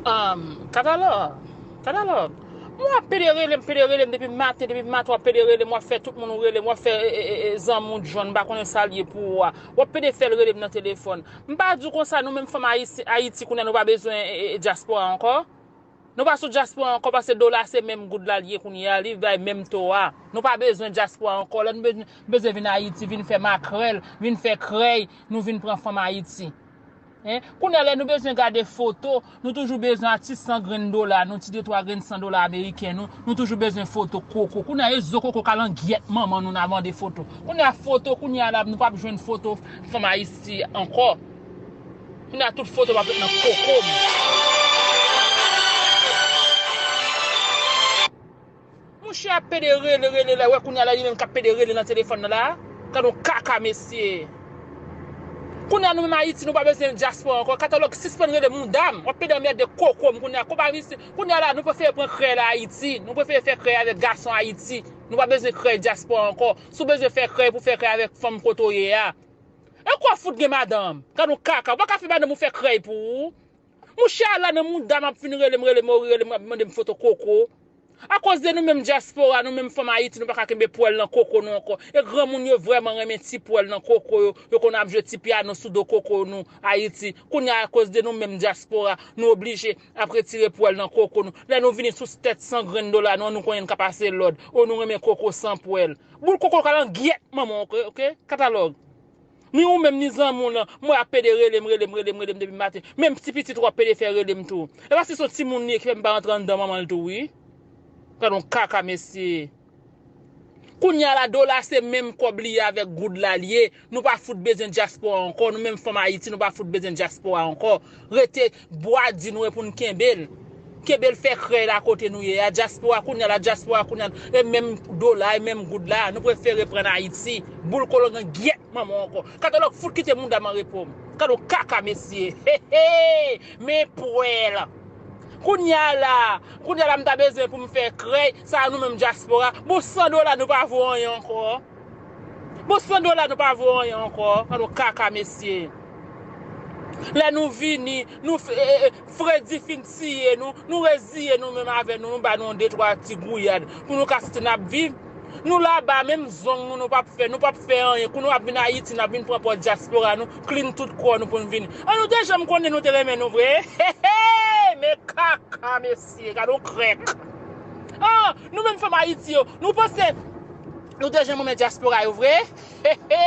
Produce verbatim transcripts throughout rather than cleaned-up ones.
Um, katalòg, katalòg. Mwen w ap pede rele m, pede rele m depi maten, depi maten w ap pede rele m, w ap fè tout moun ou rele m, w ap fè e, e, e, e, zanmi w John, m pa konnen sa l ye pou ou a. W ap pede fè l rele m nan telefòn. M pa di w konsa, nou menm fanm Ayiti, Ayiti kounye a nou pa bezwen e, e, e, dyaspora ankò. Nou pa sou dyaspora ankò paske dola se menm goud la l ye kounye a, li bay menm to a. Nou pa bezwen dyaspora ankò. Lè nou bezwen, bezwen vin Ayiti, vin fè makrèl, vin fè krèy, nou vin pran fanm Ayiti. Hein? Kounye a lè nou bezwen gade foto, nou toujou bezwen a ti san grenn dola, nou ti de twa grenn san dola ameriken nou, nou toujou bezwen foto koko. Kounye a e zo koko ka langyèt manman nou n a mande foto. Kounye a foto, kounye a la nou p ap jwenn foto fanm Ayiti ankò. Kounye a tout foto m ap met nan koko m. Mouche ap pede rele, rele la, wè kounye a la li menm k ap pede rele nan telefòn nan la. Gad yon kaka mesye. Kounye a nou menm Ayiti nou pa bezwen dyaspora ankò. Katalòg sispann rele mouda m. W ap pede anmède koko m kounye a. Konpa mesye, kounye a la nou prefere pran krèy la Ayiti. Nou prefere fè krèy avèk gason Ayiti. Nou pa bezwen krèy dyaspora ankò. Si w bezwen fè krèy pou fè krèy avèk fanm kote w ye a. E kwa fout gen madanm? Gad yon kaka. Ou pa ka fè madanm ou fè krèy pou ou. Mouche a la nan mouda m ap fin rele m, rele m, rele m, ap mande m foto koko. Akoz de nou menm dyaspora, nou menm fanm Ayiti, nou pa ka kenbe pwèl nan koko nou ankò. E granmoun yo vrèman renmen ti pwèl nan koko yo, yo konn ap jwe ti pyano sou do koko nou, Ayiti. Kounye a, akoz de nou menm dyaspora, nou oblije ap retire pwèl nan koko nou. Lè nou vini sou tèt san grenn dola nou an, nou konnen n ka pase lòd. O nou renmen koko san pwèl. Boul koko ka langyèt manman w, oke, oke? Katalòg. Ni ou menm, ni zanmi w lan, m wè ap pede rele m, rele m, rele m, rele m depi maten. Menm ti pitit ou ap pede fè rele m tou. E pa si se yon timoun li ye ki fè m pa rantre anndan manman l tou, wi. Gad yon kaka, mesye. Kounye a la, dola se menm kòb li ye avèk goud la l ye. Nou pa fout bezwen dyaspora ankò. Nou menm fanm Ayiti, nou pa fout bezwen dyaspora ankò. Rete bwa di nou e pou n kenbe l. Kenbe l fè krèy la kote nou ye a. Dyaspora kounye a la, dyaspora kounye a, e menm dola, e menm goud la. Nou prefere pran Ayiti. Boul kolon gen gyèt manman w ankò. Katalòg fout kite mouda m an repo m. Gad yon kaka, mesye. He, he! Men pwèl. Kounye a la, kounye a la m ta bezwen pou m fè krèy, sa a nou menm dyaspora. Bon, san dola nou pa vo anyen ankò. Bon, san dola nou pa vo anyen ankò. Gad yon kaka, mesye. Lè nou vini, nou f-, e, e, e, fredi fin tiye nou, nou reziye nou menm avè nou, nou ba nou yon de twa ti gouyad pou nou ka santi n ap viv. Nou laba, menm zong nou, nou p ap fè, nou p ap fè anyen. Kou nou ap vin Ayiti, n ap vin pran pò dyaspora nou, clean tout kò nou pou n vini. An nou te janm konnen nou te renmen nou vre? He, he! Men kaka, mesye, gad yon krèk. Ah, nou menm fanm Ayiti yo, nou panse nou te janm renmen dyaspora yo vre? He, he!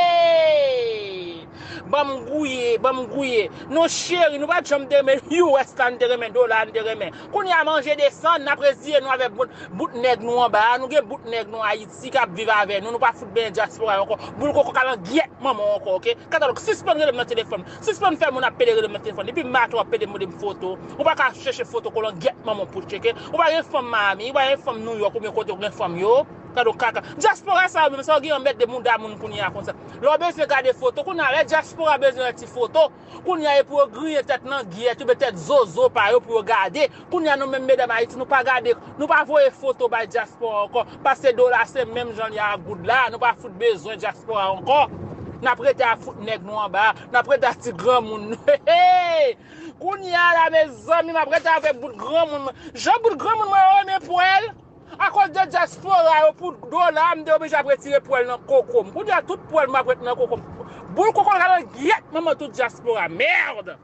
Ban m gouye, ban m gouye. Non cheri, nou pa t janm te renmen U S la, n te renmen dola, n te renmen. Kounye a manje desann, n ap reziye nou avèk bout, bout nèg nou anba a. Nou gen bout nèg nou Ayiti k ap viv avè nou. Nou pa fout benyen dyaspora yo ankò. Boul koko ka langyèt manman w ankò, oke? Katalòg, sispann rele m nan telefòn. Sispann fè moun ap pede rele m nan telefòn. Depi maten w ap pede mande m foto. Ou pa ka chèche foto kolon gyèt manman w pou tcheke. Ou pa gen fanm Miami, ou pa gen fanm New York, oubyen kote w gen fanm yo. Gad yon kaka. Dyaspora sa yo menm, sa yo gen anmède mouda moun kounye a konsa. Lè w bezwen gade foto, kounye a lè dyaspora bezwen yon ti foto, kounye a e pou yo griyen tèt langyèt, oubyen tèt zozo pa yo pou yo gade. Kounye a nou menm medam Ayiti, nou pa gade, nou pa voye foto bay dyaspora ankò. Paske dola se menm jan li ak goud la, nou pa fout bezwen dyaspora ankò. N ap rete ap fout nèg nou anba, n ap rete ak ti granmoun nou. He, he! Kounye a la, mezanmi, m ap rete avèk bout granmoun mwen. Jan bout granmoun mwen yo renmen pwèl. Akoz de dyaspora yo pou dola, m te oblije ap retire pwèl nan koko m. Kounye a, tout pwèl m ap ret nan koko m. Boul koko ka langyèt manman tout dyaspora. Merde!